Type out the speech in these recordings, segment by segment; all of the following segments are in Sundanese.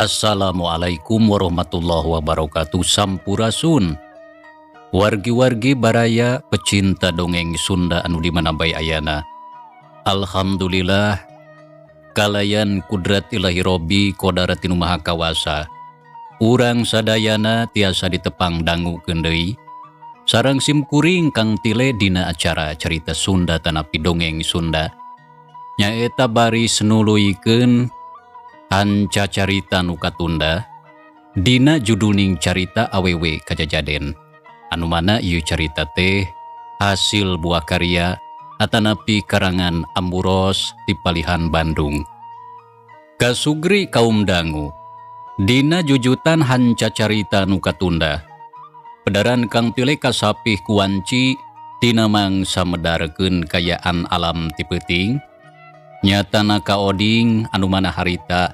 Assalamualaikum warahmatullahi wabarakatuh. Sampurasun wargi-wargi baraya pecinta dongeng Sunda anu di mana bae ayana. Alhamdulillah kalayan kudrat ilahi Robbi kodarat nu maha kawasa, urang sadayana tiasa ditepang dangukeun deui sareng simkuring Kang Tile dina acara Carita Sunda tanapi Dongeng Sunda, nyaeta baris nuluykeun hanca carita nu katunda dina judulning Carita Awewe Kajajaden, anu mana ieu carita teh hasil buah karya atanapi karangan Amburos di Palihan Bandung. Kasugri kaum dangu dina jujutan hanca carita nu katunda, pedaran Kang Tile kasapih kuanci tina mangsa medarkeun kayaan alam ti peuting, nyatana kaoding anu mana harita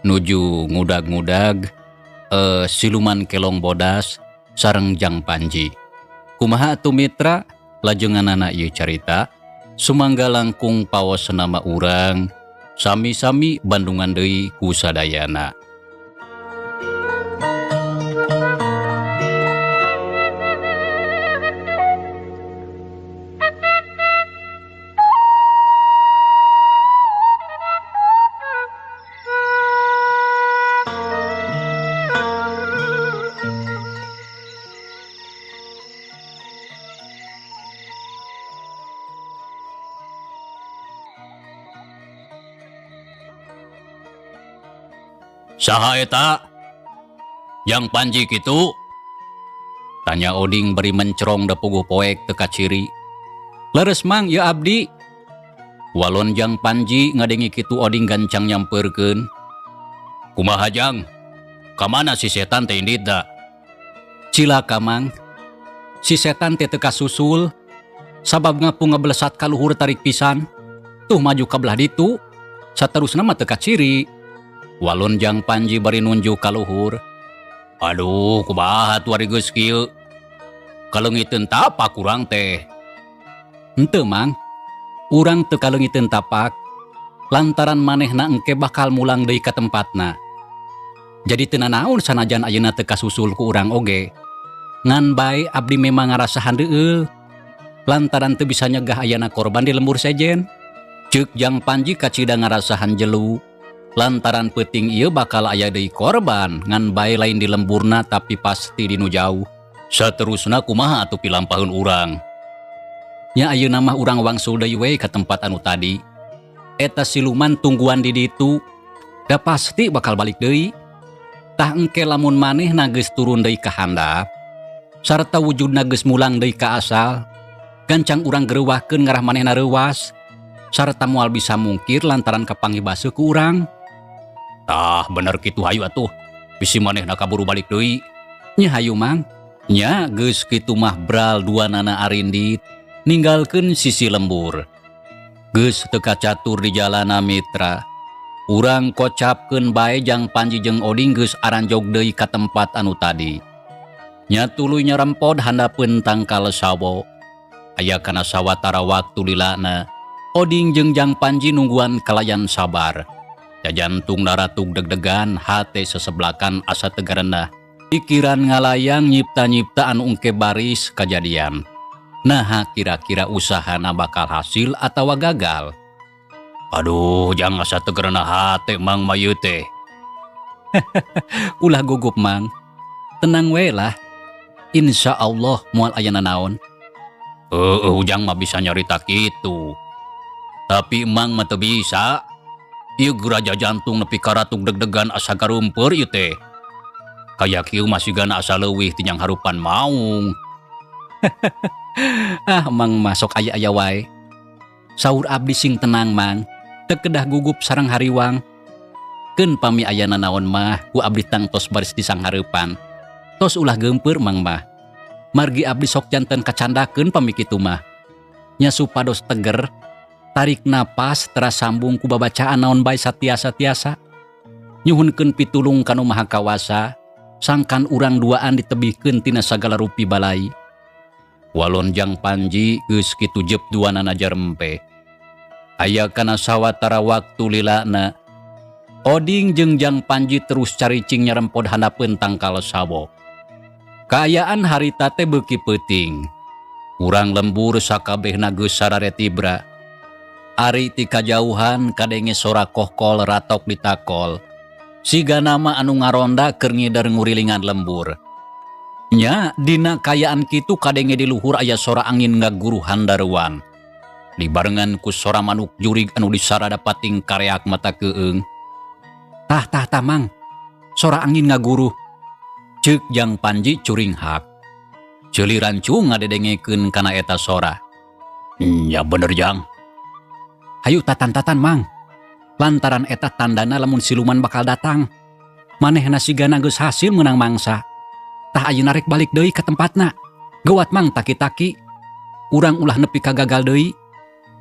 nuju ngudag-ngudag siluman kelong bodas sareng Jang Panji. Kumaha atuh mitra lajenganana ieu carita? Sumangga langkung paos nama urang sami-sami bandungan deui ku sadayana. Saha eta? Jang Panji kitu? Tanya Oding bari mencerong da puguh poek teu kaciri. Leres Mang, ya abdi. Walon Jang Panji ngadengi kitu Oding gancang nyampeurkeun. Kumaha Jang? Kamana si setan teh inditna? Cilaka Mang. Si setan teh teu kasusul. Sabab ngapung ngebelesat ka luhur tarik pisan. Tuh maju ka belah ditu. Saterusna mah teu kaciri. Walon Jang Panji bari nunjuk ka luhur. Aduh, kumaha tuh ari geus kieu? Kaleungiteun tapak urang teh. Henteu Mang, urang teu kaleungiteun tapak lantaran manehna engke bakal mulang deui ka tempatna. Jadi teu nanaon sanajan ayeuna teu kasusul ku urang oge. Ngan bae abdi memang ngarasa handeueul lantaran teu bisa nyegah ayana korban di lembur sejen. Ceuk Jang Panji kacida ngarasa hanjelu lantaran peuting ieu bakal aya deui korban ngan bae lain di lemburna tapi pasti di nu jauh. Saterusna kumaha atuh pilampaheun urang? Nya ayeuna mah urang wangsul deui we ka tempat anu tadi. Eta siluman tungguan di ditu da pasti bakal balik deui. Tah engke lamun manehna geus turun deui ka handap sarta wujudna geus mulang deui ka asal, gancang urang gereuwahkeun ngarah manehna reuwas sarta moal bisa mungkir lantaran kapanggih baseuh ku urang. Tah bener kitu hayu atuh, bisi manehna kaburu balik deui. Nya hayu Mang. Nya geus kitu mah bral dua nana arindit ninggalkeun sisi lembur. Geus teu kacatur di jalana mitra. Urang kocapkeun bae Jang Panji jeung Oding geus aranjog deui ka tempat anu tadi. Nya tuluy nyerempod handapeun tangkal sawo. Aya kana sawatara waktu lilana, Oding jeung Jang Panji nungguan kalayan sabar. Jantung naratug deg-degan, hate seseblakan asa tegarenah. Pikiran ngalayang nyipta-nyipta anu engke baris kajadian. Nah, kira-kira usahana bakal hasil atawa gagal. Aduh, Jang, asa teu gerenah hate Mang mah ieu teh. Ulah gugup, Mang. Tenang we lah. Insya Allah moal aya nanaon. Heeh, Ujang mah bisa nyarita kitu. Tapi Mang mah teu bisa. Ieu geraja jantung nepi ka ratug deg-degan asa garumpeur ieu teh. Kaya kieu mah sigana asa leuwih ti nyangharupan maung. Ah, Mang mah sok aya-aya wae. Saur abdi sing tenang, Mang. Teu kedah gugup sareng hariwang. Keun pami aya nanaon mah ku abdi tangtos baris disanghareupan. Tos ulah geumpeur Mang mah. Margi abdi sok janten kacandakeun pami kitu mah. Nya supados teger, tarik napas teras sambung ku babacaan naon bae satiasa-tiasa. Nyuhunkeun pitulung ka Nu Maha Kawasa, sangkan urang duaan ditebihkeun tina sagala rupi balai. Walon Jang Panji geus kitu jep duanana jarempe. Aya kana sawatara waktu lilana, Oding jeung Jang Panji terus caricing nyarempod handapeun tangkal sawo. Kaayaan harita teh beuki peuting. Urang lembur sakabehna geus sararetibra. Ari ti kajauhan kadenge sora kohkol ratok ditakol. Siga nama anu ngaronda keur ngider ngurilingan lembur. Nya dina kaayaan kitu kadenge di luhur aya sora angin ngaguruh handaruan. Dibarengan ku sora manuk jurig anu disarada pating kareak mata keung. Tah, tah, tah, Mang. Sora angin ngaguruh. Ceuk Jang Panji curinghak. Ceuli rancung ngadedengekeun kana eta sora. Ya bener, Jang. Hayu tatan-tatan, Mang. Lantaran eta tandana lamun siluman bakal datang. Manehna sigana geus hasil menang mangsa. Tah, ayeuna rek balik deui ka tempatna. Geuwat, Mang, taki-taki. Urang ulah nepi ka gagal deui.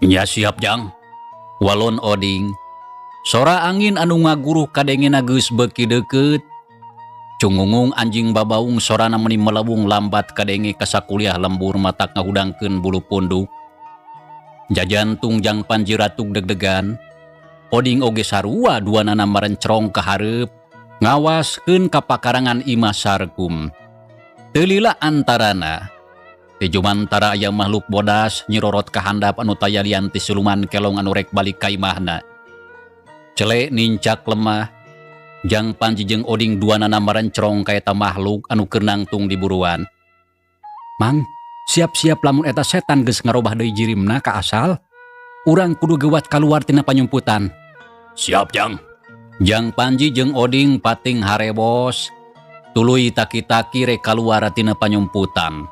Ya siap, Jang. Walon Oding. Sora angin anu ngaguruh kadengena geus beuki deukeut. Cungungung anjing babaung sorana meuni melewung lambat kadenge ka sakuliah lembur matak ngahudangkeun bulu punduk. Jajantung Jang Panji ratug deg-degan. Oding oge sarua, duanana marencrong ka hareup ngawaskeun ka pakarangan imah Sarkum. Teu lila antarana ti jumantara aya makhluk bodas nyirorot ka handap anu taya lian ti siluman kelong anu rek balik ka imahna. Cele nincak lemah, Jang Panji jeung Oding duanana marencrong ka eta makhluk anu keur nangtung di buruan. Mang, siap-siap lamun eta setan geus ngarobah deui jirimna ka asal. Urang kudu geuwat kaluar tina panyumputan. Siap, Jang. Jang Panji jeung Oding pating harebos, tuluy taki-taki rek kaluar tina panyumputan.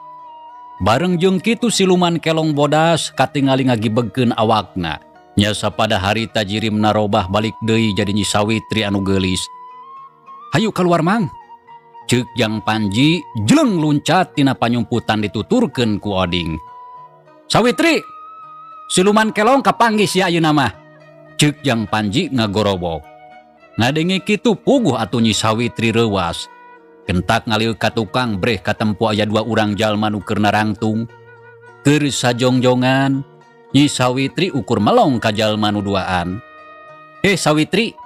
Bareng jeung kitu siluman kelong bodas katingali ngagibegkeun awakna. Nya sapada harita jirimna robah balik deui jadi Nyi Sawitri anu geulis. Hayu keluar, Mang. Ceuk Jang Panji jeleng luncat tina panyumputan dituturkeun ku Oding. Sawitri, siluman kelong kapanggih sia ayeuna mah. Ceuk Jang Panji ngagorobok. Ngadenge kitu puguh atuh Nyi Sawitri reuwas. Kentak ngalieu ka tukang breh katempo aya dua urang jalma nu keur narangtung. Keur sajongjongan, Nyi Sawitri ukur melong ka jalma nu duaan. Eh, Sawitri,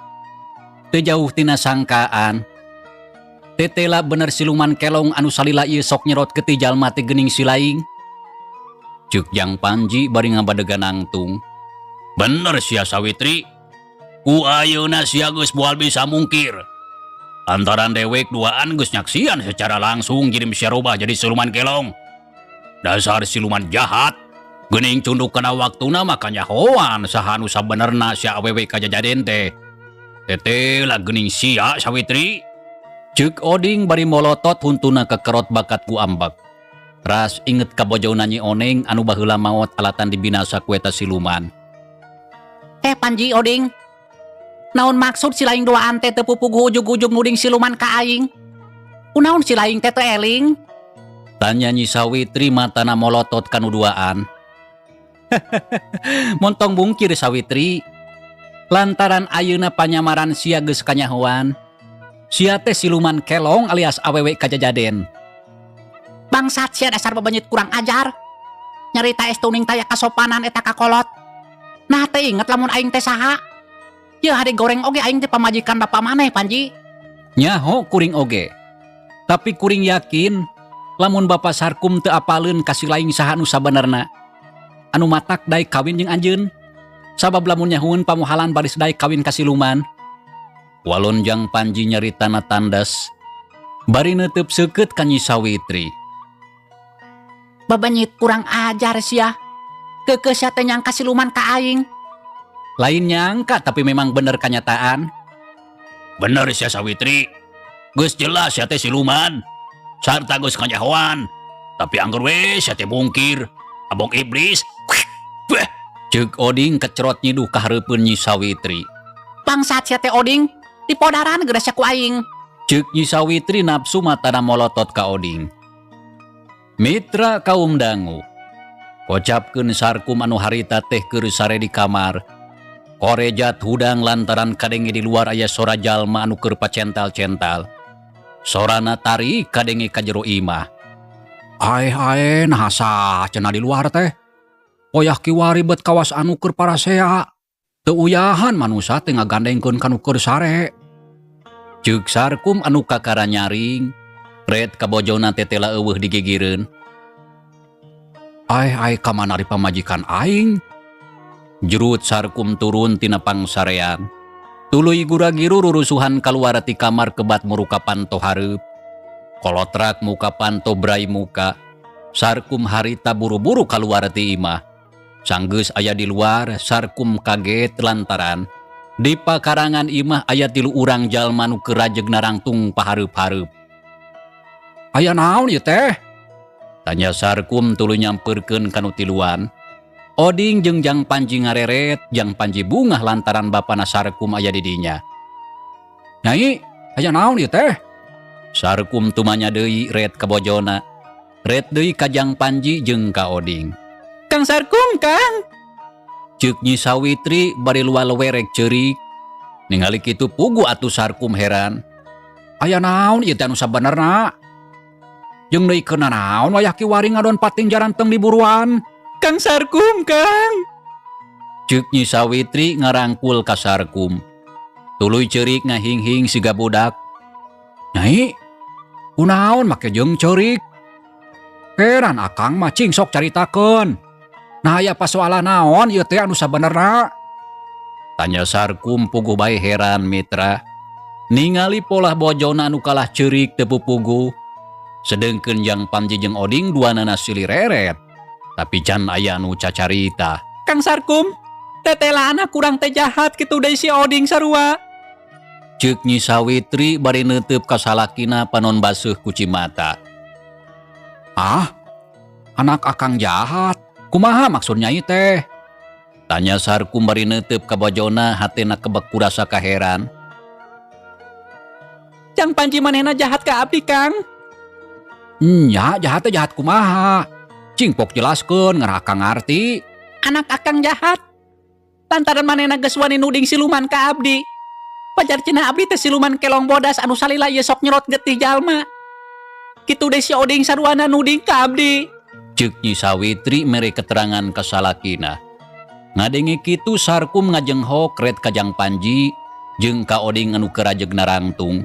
teu jauh tina sangkaan. Tetela bener siluman kelong anu salila ieu sok nyerot getih jalma teh geuning si laing. Ceuk Jang Panji bari ngabadegan nangtung. Bener sia, Sawitri. Ku ayeuna sia geus moal bisa mungkir. Lantaran dewek duaan geus nyaksian secara langsung jirim sia robah jadi siluman kelong. Dasar siluman jahat. Geuning cunduk kana waktuna mah kanyahoan saha anu sabenerna sia awewe kajajaden teh. Tetela geuning sia, Sawitri. Ceuk Oding bari molotot huntuna kekerot bakat ku ambek. Ras inget ka bojona Nyi Oneng anu baheula maot alatan dibinasa ku eta siluman. Eh, Panji, Oding. Naon maksud si laing duaan teh teu pupuguh ujug-ujug nuding siluman ka aing? Kunaon si laing teh teu eling? Tanya Nyi Sawitri matana molotot kanu duaan. Montong bungkir, Sawitri. Lantaran ayeuna panyamaran sia geus kanyahoan. Sia teh siluman kelong alias awewe kajajaden. Bangsat sia, dasar bebenyit kurang ajar. Nyarita estuning taya kasopanan eta kakolot. Nah, teh inget lamun aing teh saha? Ya hade goreng oge aing teh pamajikan bapak maneh, Panji. Nyaho kuring oge. Tapi kuring yakin lamun Bapak Sarkum teu apaleun ka si laing saha nu sabenerna. Anu matak daek kawin jeung anjeun. Sabab lamun nyahueun pamuhalan baris daek kawin ka siluman. Walon Jang Panji nyaritana tandas bari neuteup seukeut ka Nyi Sawitri. Babenyit kurang ajar sia. Keukeuh sia teh nyangka siluman ka aing. Lain nyangka tapi memang bener kanyataan. Bener sia Sawitri. Geus jelas sia teh siluman. Sarta geus kanyahoan. Tapi angger we sia teh mungkir. Abong iblis. Beh. Ceuk Oding kecerot nyiduh ka hareupeun Nyi Sawitri. Bangsat sia teh Oding. Dipodaran geura sia ku aing. Ceuk Nyi Sawitri nafsu matana molotot ka Oding. Mitra kaum dangu. Kocapkeun Sarkum anu harita teh keur sare di kamar. Korejat hudang lantaran kadenge di luar aya sora jalma anu keur pacental-cental. Sorana tarik kadenge ka jero imah. Aeh aeh naha sah cenah di luar teh. Poyah kiwari bet kawas anu keur parasea. Teu uyahan manusa teh ngagandengkeun ka nu keur sare. Ceuk Sarkum anu kakara nyaring, ret kabojona teh tela eueuh digigireun. Aeh aeh kamana ari pamajikan aing? Jurut Sarkum turun tina pangsarean. Tuluy gura-giru rurusuhan kaluar ti kamar kebat muruka panto hareup. Kolotrak muka panto brai muka. Sarkum harita buru-buru kaluar ti imah. Sanggeus aya di luar, Sarkum kaget lantaran di pakarangan imah aya 3 urang jalma nu keur rajeg narangtung pahareup-hareup. Aya naon ieu teh? Tanya Sarkum tuluy nyampeurkeun ka nu tiluan. Oding jeung Jang Panji ngareret, Jang Panji bungah lantaran bapana Sarkum aya di dinya. Nyai, aya naon ieu teh? Sarkum tumanya deui ret ka bojona. Ret deui ka Jang Panji jeung ka Oding. Kang Sarkum, Kang. Ceuk Nyi Sawitri bari luar-werek ceurik. Ningali kitu pugu atuh Sarkum heran. Aya naon ieu teh anu sabenerna? Jeung deui keuna naon wayah kiwari ngadon pating jaranteng di buruan? Kang Sarkum, Kang. Ceuk Nyi Sawitri ngarangkul ka Sarkum. Tuluy ceurik ngahinghing siga budak. Nyai, kunaon make jeung ceurik? Heran akang mah cing sok caritakeun. Nah aya pasoalan naon ieu teh anu sabenerna? Tanya Sarkum puguh bae heran mitra. Ningali polah bojona anu kalah ceurik teu pupuguh. Sedengkeun Jang Panji jeung Oding duanana silih reret. Tapi can aya anu cacarita. Kang Sarkum, tetela anak kurang teh jahat kitu deui si Oding sarua. Ceuk Nyi Sawitri bari neuteub ka salakina panon baseuh ku cimata. Ah, anak akang jahat. Kumaha maksud nyai teh? Tanya Sarkum bari neuteub ka bojona hatena kebek ku rasa kaheran. Jang Panji manehna jahat ka abdi, Kang. Nya, jahat teh jahat kumaha? Cing pok jelaskeun ngarah akang ngarti. Anak akang jahat. Lantaran manehna geus wani nuding siluman ka abdi. Pajar cenah abdi teh siluman kelong bodas anu salila ieu sok nyerot getih jalma. Kitu deui si Oding saruana nuding ka abdi. Ceuk Nyi Sawitri mere keterangan ka salakina. Ngadenge kitu Sarkum ngajenghok ret ka Jang Panji jeung ka Oding anu keur rajeg narangtung.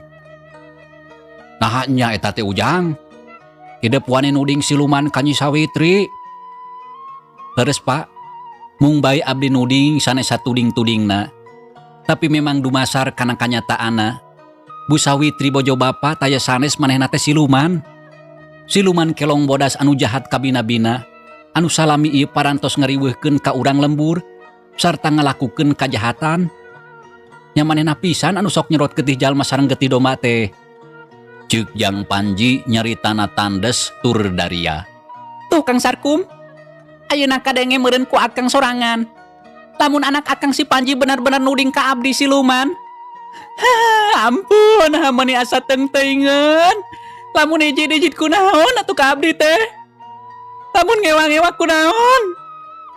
Naha nya eta teh Ujang? Hidep wani nuding siluman ka Nyi Sawitri. Leres Pak, mung bae abdi nuding sanes satuding-tudingna. Tapi memang dumasar kana kanyataanna. Bu Sawitri bojo bapa taya sanes manehna teh siluman. Siluman kelong bodas anu jahat kabina-bina, anu salami ieu parantos ngariweuhkeun ka urang lembur sarta ngalakukeun kajahatan. Nya manehna pisan anu sok nyerot getih jalma sareng getih domba teh. Ceuk Jang Panji nyaritana tandes tur daria. Tuh Kang Sarkum, ayeuna kadenge meureun ku akang sorangan. Lamun anak akang si Panji benar-benar nuding ka abdi siluman. Hah, ampun, meuni asa teungteuingeun. Lamun hiji-hiji kunaon atuh ka abdi teh. Lamun ngewa-ngewa kunaon.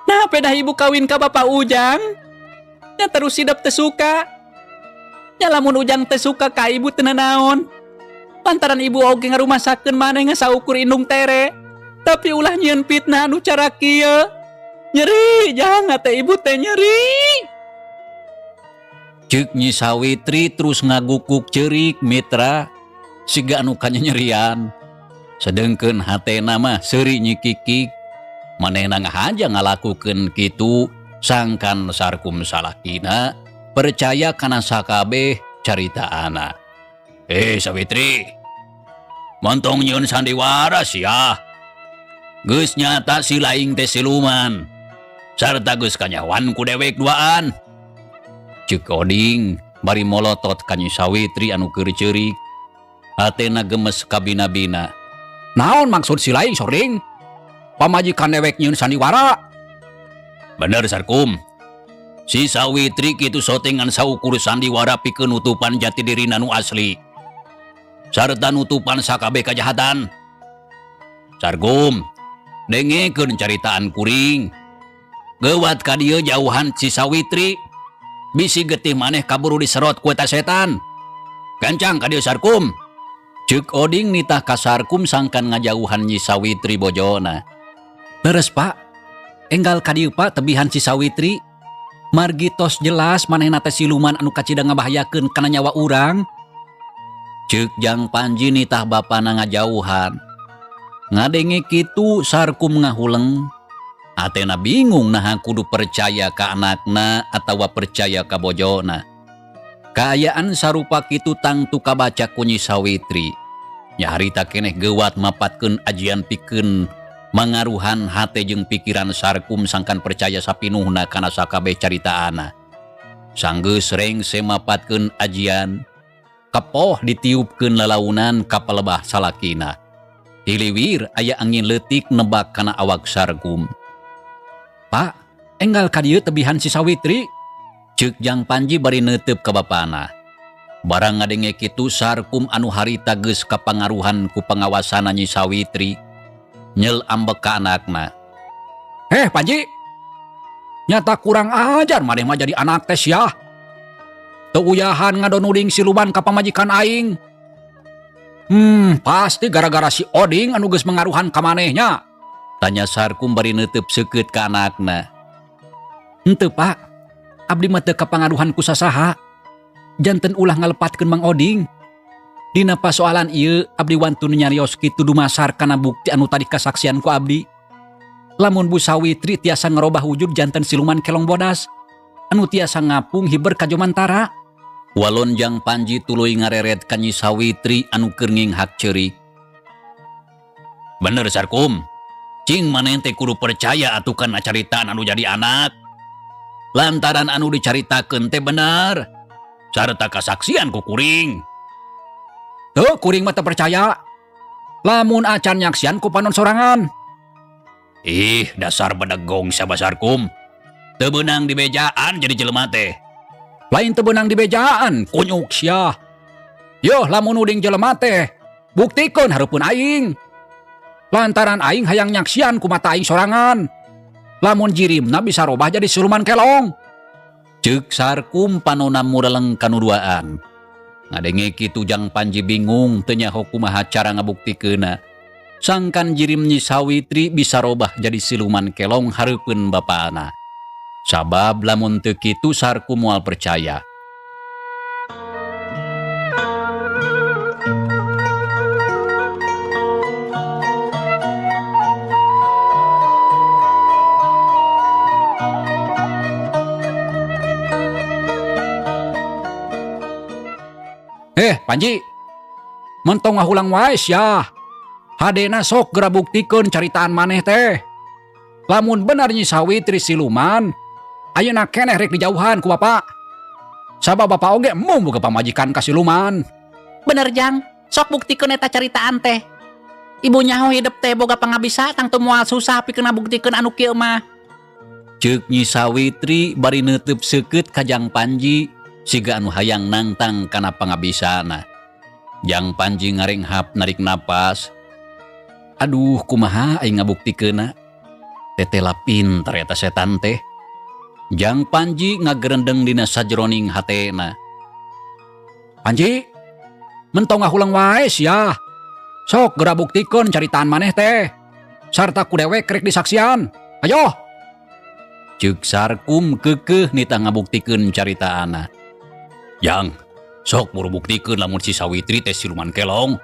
Nah, pedah ibu kawin ka Bapak Ujang. Nya terus sidap teu suka. Nya lamun Ujang teu suka ka ibu teu nanaon. Lantaran ibu oge ngarumasakeun maneh ngasaukur indung tere. Tapi ulah nyieun fitnah anu cara kieu. Nyeri, jangan teh ibu teh nyeri. Ceuk Nyi Sawitri terus ngagukuk ceurik mitra siga anu kanyanyerian. Sedengkeun hatena mah seuri Nyi Kikik. Manehna ngahaja ngalakukeun kitu Sangkan Sarkum salakina percaya kana sakabeh caritaanana. Eh, Sawitri. Montong nyieun sandiwara sia. Geus nyata si laing teh siluman. Sarta geus kanyahoan ku dewek duaan. Ceuk Oding bari molotot ka Nyi Sawitri anu keur ceurik. Hatena gemes kabina-bina. Naon maksud si laing, Sording? Pamajikan dewek nyieun sandiwara. Bener, Sarkum. Si Sawitri kitu sote ngan saukur sandiwara pikeun nutupan jati dirina nu asli. Sarta nutupan sakabeh kajahatan. Sarkum, dengekeun caritaan kuring. Geuwat ka dieu jauhan si Sawitri. Bisi getih maneh kaburu diserot ku eta setan. Gancang ka dieu, Sarkum. Ceuk Oding nitah ka Sarkum sangkan ngajauhan Nyi Sawitri bojona. Leres, Pak. Enggal ka dieu, Pak, tebihan si Sawitri. Margi tos jelas manehna teh siluman anu kacida ngabahayakeun kana nyawa urang. Ceuk Jang Panji nitah bapana ngajauhan. Ngadenge kitu Sarkum ngahuleng. Atena bingung naha kudu percaya ka anakna atawa percaya ka bojona. Kaayaan sarupa kitu tangtu kabaca ku Nyi Sawitri. Nyaharita keneh geuwat mapatkeun ajian pikeun mangaruhan hate jeung pikiran Sarkum sangkan percaya sapinuhna kana sakabeh caritaana. Sanggeus rengse mapatkeun ajian, kepoh ditiupkeun lalaunan ka palebah salakina. Hiliwir aya angin leutik nebak kana awak Sarkum. Pak, enggal ka dieu tebihan si Sawitri. Ceuk Jang Panji bari neuteup ka bapana. Barang ngadenge kitu Sarkum anu harita geus kapangaruhan ku pangawasana Nyi Sawitri nyel ambek ka anakna. Heh, Panji. Nyata kurang ajar maneh mah jadi anak teh sia. Teu uyahan ngadonuding siluman ka pamajikan aing. Pasti gara-gara si Oding anu geus mengaruhan ka manehnya. Tanya Sarkum bari neuteub seukeut ka anakna. Henteu, Pak. Abdi mah teu kapangaruhan ku sasaha. Janten ulah ngalepatkeun Mang Oding. Dina pasoalan ieu abdi wantun nyarios kitu dumasar kana bukti anu tadi kasaksian ku abdi. Lamun Bu Sawitri tiasa ngerobah wujud janten siluman kelong bodas anu tiasa ngapung hiber ka Jomantara. Walon Jang Panji tuluy ngareret ka Nyi Sawitri anu keur nginghak ceurik. Bener, Sarkum. Cing maneh teh kudu percaya atuh kana caritaan anu jadi anak. Lantaran anu dicaritakeun teh bener. Sarta kasaksian ku kuring. Tuh, kuring mah teu percaya. Lamun acan nyaksian ku panon sorangan. Ih, dasar bedegong sia, Sarkum. Teu beunang dibejaan jadi jelema teh. Lain teu beunang dibejaan, kunyuk sia. Yoh, lamun nuding jelema teh, buktikeun hareupeun aing. Lantaran aing hayang nyaksian ku mata aing sorangan. Lamun jirimna bisa robah jadi siluman kelong. Ceuk Sarkum panona mureleng kanu duaan. Ngadenge kitu Jang Panji bingung teu nyaho kumaha cara ngabuktikeunna. Sangkan jirim Nyi Sawitri bisa robah jadi siluman kelong hareupeun bapana. Sabab lamun teu kitu Sarkum moal percaya. Eh, Panji. Mentong ngahulang wae sia. Hadena sok geura buktikeun caritaan maneh teh. Lamun bener Nyi Sawitri siluman, ayeuna keneh rek dijauhan ku bapak. Sabab bapak oge embung boga pamajikan ka siluman. Bener, Jang, sok buktikeun eta caritaan teh. Ibu nyaho hidep teh boga pangabisa tangtu moal susah pikeun ngabuktikeun anu kieu mah. Ceuk Nyi Sawitri bari neuteub seukeut ka Jang Panji siga anu hayang nangtang kana pangabisana. Jang Panji ngarenghap narik napas. Aduh, kumaha aing ngabuktikeunna? Tetela pinter eta setan teh. Jang Panji ngagerendeng dina sajroning hatena. Panji, mentong ngahulang wae sia. Sok geura buktikeun caritaan maneh teh. Sarta ku dewek rek disaksian. Ayo. Ceuk Sarkum keukeuh nitah ngabuktikeun caritaana. Jang, sok buru buktikeun lamun si Sawitri teh siluman kelong.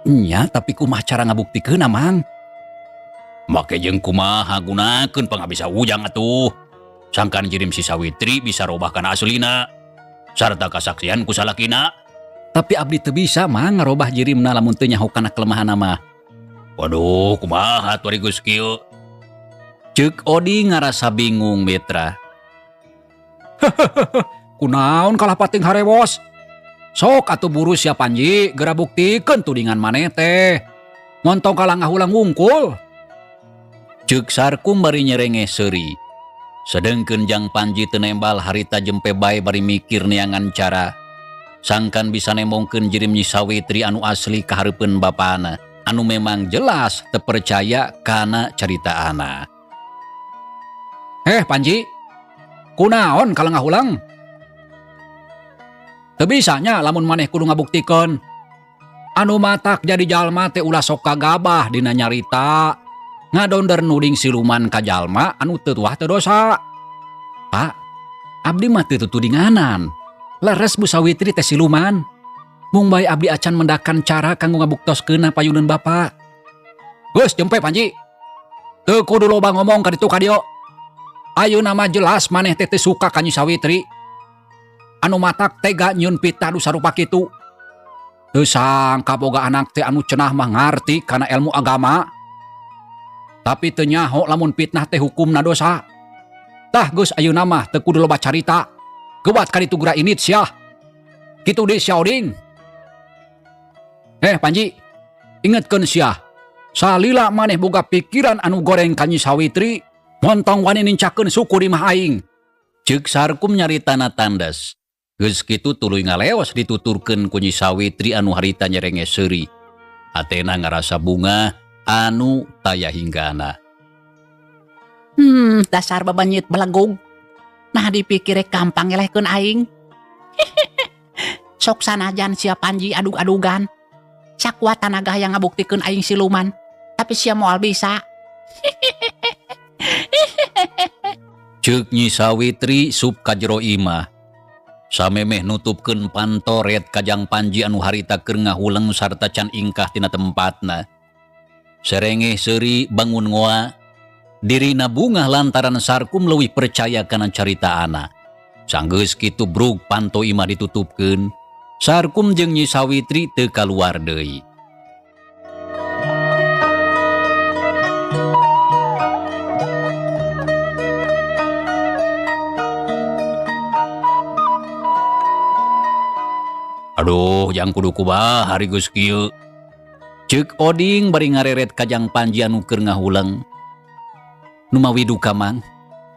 Nya, tapi kumaha cara ngabuktikeunna, Mang? Make jeung kumaha gunakeun pangabisa ujang atuh. Sangkan jirim si Sawitri bisa robah kana aslina sarta kasaksian ku salakina. Tapi abdi teu bisa Mang ngarobah jirimna lamun teu nyaho kana kelemahanna mah. Waduh, kumaha atuh ari geus kieu? Ceuk Oding ngarasa bingung mitra. Kunaon kalah pating harewos? Sok atuh buru sia Panji, geura buktikeun tudingan maneh teh. Montong kalah ngahulang wungkul. Ceuk Sarkum bari nyerengeh seuri. Sedengkeun Jang Panji teu nembal harita jempe bae bari mikir neangan cara. Sangkan bisa nembongkeun jirim Nyi Sawitri anu asli ka hareupeun bapana anu memang jelas teu percaya kana caritaana. Panji, kunaon kalah ngahulang? Teu bisa nya lamun maneh kudu ngabuktikeun. Anu matak jadi jalma teh ulah sok kagabah dina nyarita. Ngadonder nuding siluman ka jalma anu teu tuah teu dosa. Pak, abdi mah teu tutudinganan. Leres Bu Sawitri teh siluman. Mung bae abdi acan mendakan cara kanggo ngabuktoskeunna payuneun bapa. Geus jempe Panji. Teu kudu loba ngomong ka ditu ka dieu. Ayeuna mah jelas maneh teh teu suka ka Nyi Sawitri. Anu matak tega nyieun fitnah nu sarupa kitu. Teu sangka boga anak teh anu cenah mah ngarti kana ilmu agama. Tapi teu nyaho lamun fitnah teh hukumna dosa. Tah geus ayeuna mah teu kudu loba carita. Geuwat ka ditu geura init sia. Kitu deui sia Oding. Panji, ingetkeun sia. Salila maneh boga pikiran anu goreng ka Nyi Sawitri, montong wani nincakeun suku di imah aing. Ceuk Sarkum nyaritana tandes. Geus kitu tuluy ngaleos dituturkeun ku Nyi Sawitri anu harita nyerenge seuri. Hatena ngarasa bunga anu taya hinggana. Dasar babanyit belegug. Nah dipikir gampang ngelehkeun aing. Sok sanajan sia Panji adug-adugan. Sakuat tanaga hayang ngabuktikeun aing siluman, tapi sia moal bisa. Ceuk Nyi Sawitri sup ka jero imah. Samemeh nutupkeun pantoret ka Jang Panji anu harita keur ngahuleng sarta can ingkah tina tempatna. Serengeh seuri bangun ngoa, dirina bungah lantaran Sarkum leuwih percaya kana caritaana. Sanggeus kitu brug panto imah ditutupkeun, Sarkum jeung Nyi Sawitri teu kaluar deui. Aduh, jang kudu kumaha hari geus kieu. Ceuk Oding bari ngareret ka Jang Panji anu keur ngahuleng. Numawi duka Mang,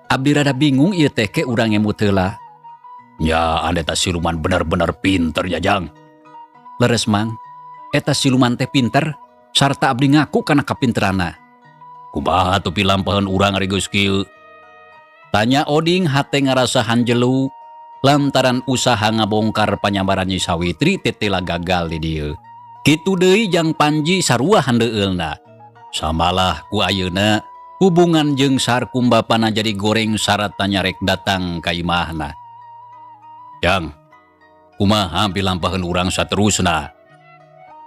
abdi rada bingung ieu teh ke urang ngemut heula. Nya anda eta siluman bener-bener pinter ya Jang. Leres Mang, eta siluman teh pinter sarta abdi ngaku kana kapinterana. Kumaha atuh pilampaheun urang ari geus kieu? Tanya Oding hate ngarasa hanjelu lantaran usaha ngabongkar panyamaran Nyi Sawitri teh tela gagal di dieu. Kitu deui Jang Panji sarua handeueulna. Samalah ku ayeuna hubungan jeung Sarkum bapana jadi goreng sarata nyarek datang ka imahna. Jang, kumaha pilampaheun urang saterusna?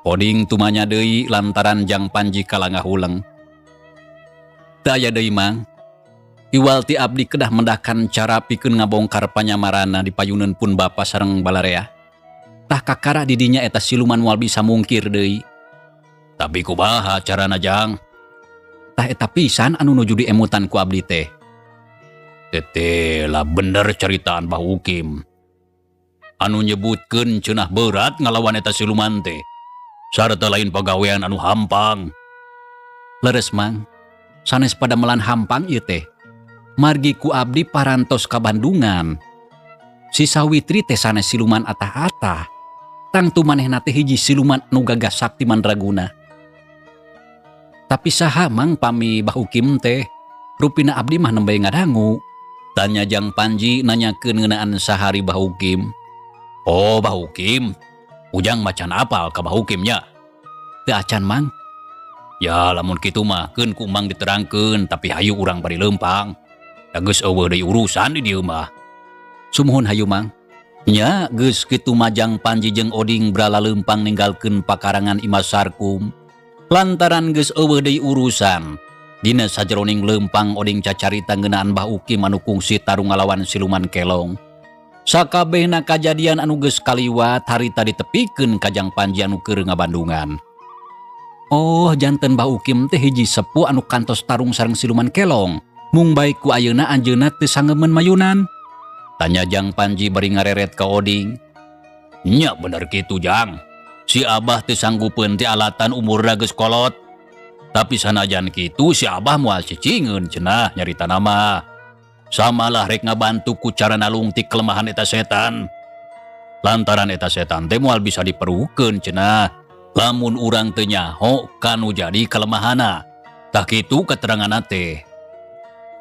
Oding tumanya deui lantaran Jang Panji kalah ngahuleng. Teu aya deui Mang. Iwal ti abdi kedah mendakan cara pikeun ngabongkar panyamarana di payuneun pun bapa sareng balarea. Tah kakara di dinya eta siluman moal bisa mungkir deui. Tapi kumaha carana Jang? Tah eta pisan anu nuju diemutan ku abdi teh. Teteh lah bener ceritaan Bah Ukim. Anu nyebutkeun cenah berat ngalawan eta siluman teh. Sarta lain pagawean anu hampang. Leres Mang, sanes pada melan hampang ieu teh. Margi ku abdi parantos ka Bandungan. Si Sawitri teh sanes siluman atah-atah. Tangtu manehna teh hiji siluman anu gagah sakti mandraguna. Tapi saha Mang pami Bah Ukim teh? Rupina abdi mah nembe ngadangu. Tanya Jang Panji nanyakeun ngeunaan sahari Bah Ukim. Oh Bah Ukim, Ujang macan apal ka Bah Ukim nya? Teu acan Mang. Ya lamun kitu mah keun ku Mang diterangkeun, tapi hayu urang bari leumpang. Da geus eueuh deui urusan di dieu mah. Sumuhun hayu Mang. Nya geus kitu mah Jang Panji jeung Oding brala leumpang ninggalkeun pakarangan Imah Sarkum. Lantaran geus eueuh deui urusan. Dina sajeroning leumpang Oding cacarita ngeunaan Bah Ukim anu kungsi tarung ngalawan siluman kelong. Sakabehna kajadian anu geus kaliwat harita ditepikeun ka Jang Panji anu keur ngabandungan. Oh, janten Bah Ukim teh hiji sepuh anu kantos tarung sareng siluman kelong. Mung bae ku ayeuna anjeunna teu sanggemeun mayunan. Tanya Jang Panji bari ngareret ka Oding. Nya bener kitu, Jang. Si Abah teu sanggupeun ti alatan umurna geus kolot. Tapi sanajan kitu si Abah moal cicingeun cenah nyaritana mah. Samalah rek ngabantu ku cara nalungtik kelemahan eta setan. Lantaran eta setan teh moal bisa diperukeun cenah. Lamun urang teu nyaho kanu jadi kelemahanna. Tah kitu keteranganna teh.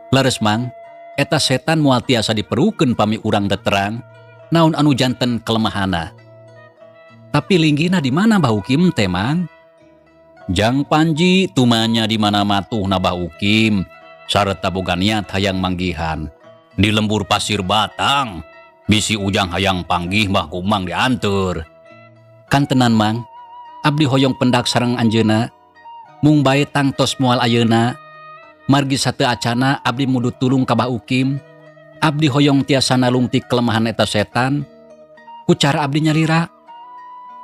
Leres, Mang, eta setan moal tiasa diperukeun pami urang teu terang naon anu janten kelemahanna. Tapi linggihna di mana Bah Ukim teh, Mang? Jang Panji tumanya di mana matuhna Bah Ukim sarta boga niat hayang manggihan. Di lembur Pasir Batang, bisi Ujang hayang panggih mah ku Mang dianteur. Kantenan, Mang, abdi hoyong pendak sareng anjeunna. Mung bae tangtos moal ayeuna. Margi sateu acana abdi mudut tulung ka Bah Ukim. Abdi hoyong tiasa nalungtik kelemahan eta setan ku cara abdi nyalira.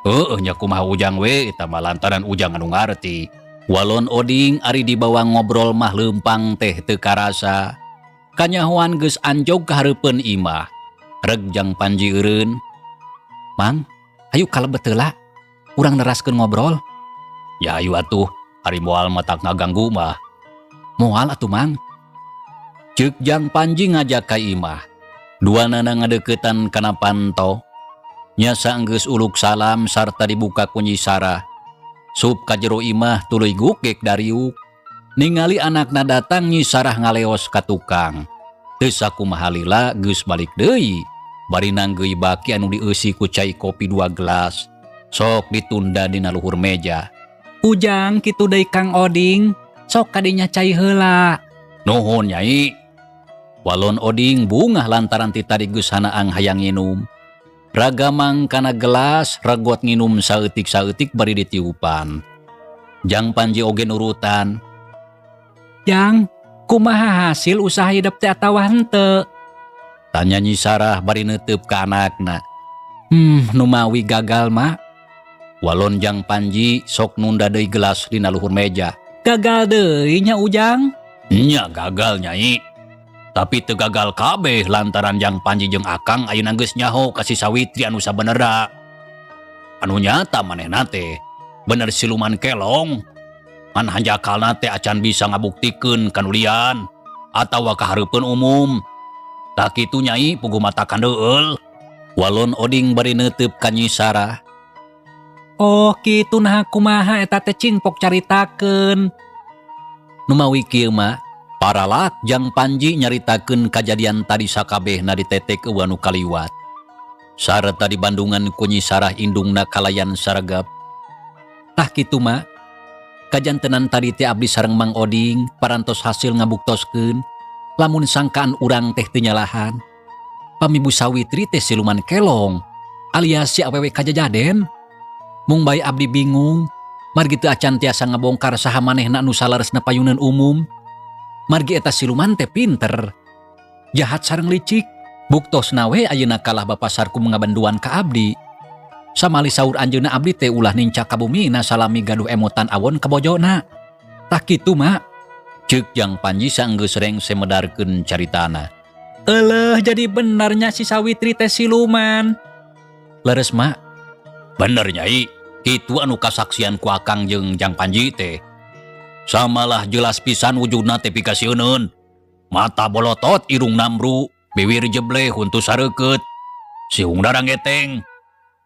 Heueuh nya, kumaha Ujang we, eta mah lantaran Ujang anu ngarti. Walon Oding ari dibawa ngobrol mah leumpang teh teu karasa. Kanyahoan geus anjog ka hareupeun imah. Reg Jang Panji eureun. Mang, hayu kalebet heula. Urang neraskeun ngobrol. Ya ayu atuh, ari moal matak ngaganggu mah. Moal atuh, Mang. Ceuk Jang Panji ngajak ka imah. Duanana ngadeukeutan kana panto. Nya saenggeus uluk salam sarta dibuka ku Nyi Sarah. Sup ka jero imah tuluy gugek dariuk. Ningali anakna datang, Nyi Sarah ngaleos ka tukang. Teu sakumaha lila geus balik deui. Bari nanggeui baki anu dieusi ku cai kopi dua gelas. Sok ditunda dina luhur meja. Ujang, kitu deui Kang Oding, sok kadinya cai heula. Nuhun, Nyai. Walon Oding bungah lantaran ti tadi geus hanaang hayang nginum. Ragamang kana gelas, regot nginum saeutik-saeutik bari ditiupan. Jang Panji oge nurutan. Jang, kumaha hasil usaha hidep teh atawa henteu? Tanya Nyi Sarah bari neuteup ka anakna. Numawi gagal, Mak. Walon Jang Panji sok nunda deui gelas dina luhur meja. Gagal deui nya, Ujang? Nya gagal, Nyai. Tapi teu gagal kabeh lantaran Jang Panji jeung Akang ayeuna geus nyaho ka si Sawitri anu sabenerna. Anu nyata manehna teh bener siluman kelong. Ngan hanjakalna teh acan bisa ngabuktikeun ka nu lian atawa ka hareupeun umum. Tah kitu, Nyai, puguh matakan deueul. Walon Oding bari neuteup ka Nyi Sarah. Oh kitu, nah kumaha eta teh, cing pok caritakeun. Numawi kieu mah, paralak Jang Panji nyaritakeun kajadian tadi sakabehna ditetek euweuh anu kaliwat. Sarta dibandungan ku Nyi Sarah indungna kalayan saregep. Tah kitu, Mak. Kajantenan tadi teh abdi sareng Mang Oding parantos hasil ngabuktoskeun lamun sangkaan urang teh teu nyalahan. Pami Bu Sawitri teh siluman kelong alias si awewe kajajaden. Mung bae abdi bingung margi teu acan tiasa ngabongkar saha manehna anu saleresna payuneun umum. Margi eta siluman teh pinter, jahat sareng licik. Buktosna we ayeuna kalah Bapak Sarkum ngabanduan ka abdi. Samali saur anjeunna abdi teh ulah nincak ka bumina salami gaduh emotan awon ka bojona. Tah kitu, Mak. Ceuk Jang Panji saenggeus rengse medarkeun caritana. Eleh, jadi benernya si Sawitri teh siluman. Leres, Mak. Bener, Nyai, kitu anu kasaksian ku Akang jeung Jang Panji teh. Samalah jelas pisan wujudna teh pikasieuneun. Mata bolotot, irung nambru, biwir jebleh, huntu sareukeut. Siung geteng.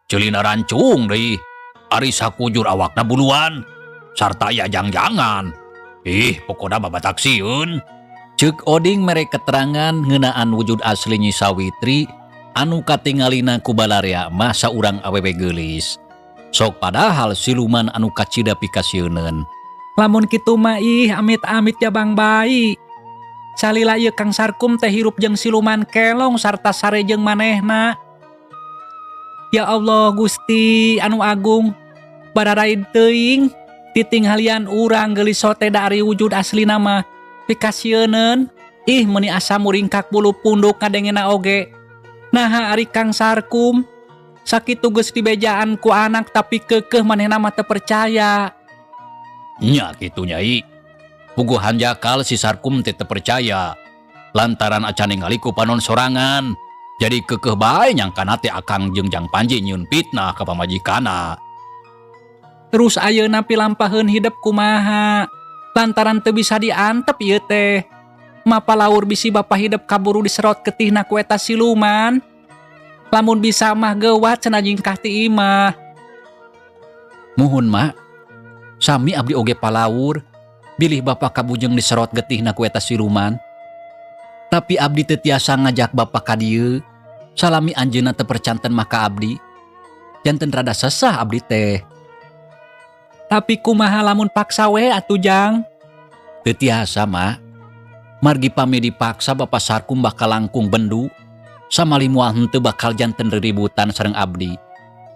Ceulina rancung deui. Ari sakujur awakna buluan sarta aya jangjangan. Ih, pokona mah batak sieun. Ceuk Oding mere keterangan ngeunaan wujud asli Nyi Sawitri anu katingalina ku balarea mah saurang awewe geulis. Sok padahal siluman anu kacida pikasieuneun. Lamun kitu mah ih, amit-amit ya Bang Bayi. Salila ieu Kang Sarkum teh hirup jeung siluman kelong sarta sare jeung manehna. Ya Allah Gusti anu agung, bararaid teuing. Titinghalian urang geulis sote da ari wujud aslina mah pikasieuneun. Ih meuni asa muringkak bulu punduk ngadengena oge. Naha ari Kang Sarkum sakitu geus dibejaan ku anak tapi keukeuh manehna mah teu percaya. Nya kitu Nyai. Puguh hanjakal si Sarkum teh teu percaya. Lantaran acan ningali ku panon sorangan. Jadi keukeuh bae nyangkana teh Akang jeung Jang Panji nyieun fitnah ka pamajikanna. Terus ayeuna pilampaheun hidep kumaha? Lantaran teu bisa diantep ieu teh. Mapalaur bisi bapa hidep kaburu diserot getihna ku eta siluman. Lamun bisa mah geuwat cenah jingkah ti imah. Muhun Mak. Sami abdi oge palaur. Bilih bapa kabujeng diserot getihna ku eta siluman. Tapi abdi teu tiasa ngajak bapa ka dieu. Salami anjeunna teu percanten mah ka abdi. Janten rada sesah abdi teh. Tapi kumaha lamun paksa we atuh Jang? Teu tiasa Mak. Margi pami dipaksa Bapa Sarkum bakal langkung bendu. Samali moal henteu bakal janten reributan sareng abdi.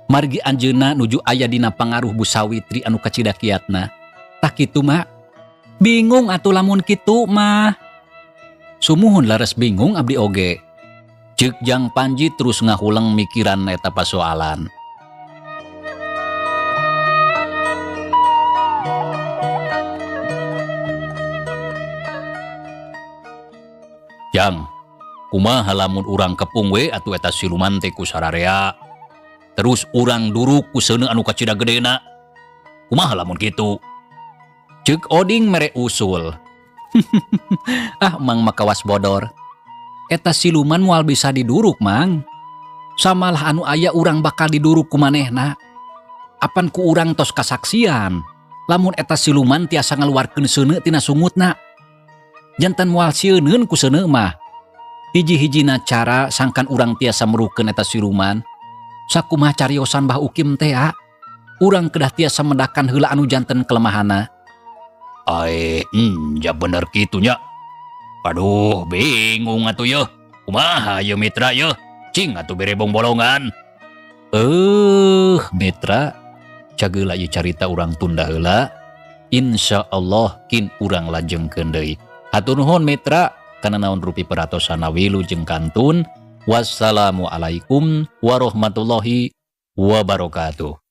Margi anjeunna nuju aya dina pangaruh Bu Sawitri anu kacida kiatna. Tah kitu Mak. Bingung atuh lamun kitu mah. Sumuhun laras bingung abdi oge. Ceuk Jang Panji terus ngahuleng mikiran eta pasoalan. Jang, kumaha lamun urang kepung we atuh eta siluman teh ku sararea. Terus urang duruk ku seuneu anu kacida gedena. Kumaha lamun kitu? Ceuk Oding mere usul. Ah, Mang makawas bodor. Eta siluman moal bisa diduruk, Mang. Samalah anu aya urang bakal diduruk ku manehna. Apan ku urang tos kasaksian. Lamun eta siluman tiasa ngaluarkeun seuneu tina sungutna. Jantan moal sieuneun ku seuneu mah. Hiji-hijina cara sangkan urang tiasa merukeun eta siluman. Sakumaha cariosan Bah Ukim teh, ah. Urang kedah tiasa medakan heula anu janten kelemahanna. Ae, ja bener kitu nya. Aduh, bingung atuh yeuh. Kumaha yeuh mitra yeuh? Cing atuh bere bongbolongan. Mitra, cageula ieu carita urang tunda heula. Insyaallah kin urang lajengkeun deui. Hatur nuhun mitra, kana naon rupi peratosanna wilujeng kantun. Wassalamualaikum warahmatullahi wabarakatuh.